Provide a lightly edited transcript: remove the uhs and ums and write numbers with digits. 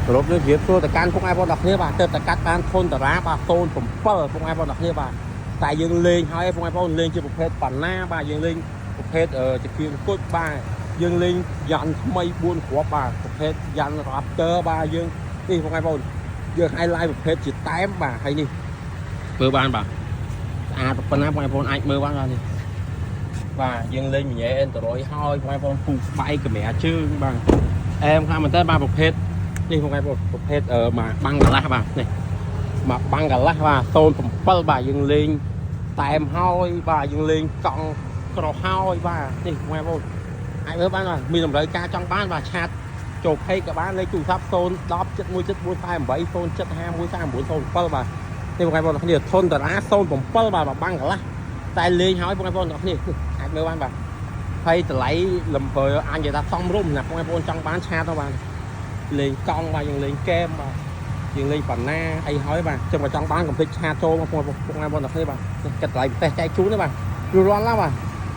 គោរពនឹងជម្រាបសួរទៅកាន់ពុកម៉ែបងប្អូនទាំងគ្នាបាទទើបតែកាត់បានធុនតារាបាទ07ពុកម៉ែបងប្អូនទាំងគ្នាបាទតែយើងលេងហើយពុកម៉ែបងប្អូនលេងជាប្រភេទប៉ាណាបាទយើងលេងប្រភេទជាគៀងគុជបាទយើងលេងយ៉ាន់ថ្មី4គ្រាប់បាទប្រភេទយ៉ាន់ Raptor បាទយើងនេះពុកម៉ែបងប្អូនយើង highlight ប្រភេទជាតែមបាទហើយនេះមើលបានបាទស្អាតប៉ុណ្ណាពុកម៉ែបងប្អូនអាចមើលបានបាទនេះបាទយើងលេងមញ៉ែ Android ហើយពុកម៉ែបងប្អូនពូស្បែកកាមេរ៉ាជើងបាទអែមខ្លាំងមែនតើបាទប្រភេទ នេះបងប្អូនប្រភេទអឺមកបាំងកន្លះបាទនេះមកបាំងកន្លះបាទ07បាទយើងលេងតែមហើយបាទយើងលេងកង់ក្រហើយបាទនេះបងប្អូនអាចមើលបានបាទមានតម្រូវការចង់បានបាទ chat ចូល page ក៏បានលេខទូរស័ព្ទ010 717 48 07513907បាទនេះបងប្អូនទាំងគ្នាធុនតារា07បាទមកបាំងកន្លះតែលេងហើយបងប្អូនទាំងគ្នាអាចមើលបានបាទហើយតម្លៃលំពើអាចនិយាយថាសមរម្យណាបងប្អូនចង់បាន chat ទៅបាទ លេងកង់បាទយើងលេងកែមបាទយើងលេងបាណាអីហើយបាទចឹងបើចង់បានកុំភ្លេច chat ចូលមកពុកពុកម៉ែបងប្អូនទាំងគ្នាបាទនេះគិតតម្លៃពិសេសចែកជូនទេបាទរួចរាល់แล้วបាទ។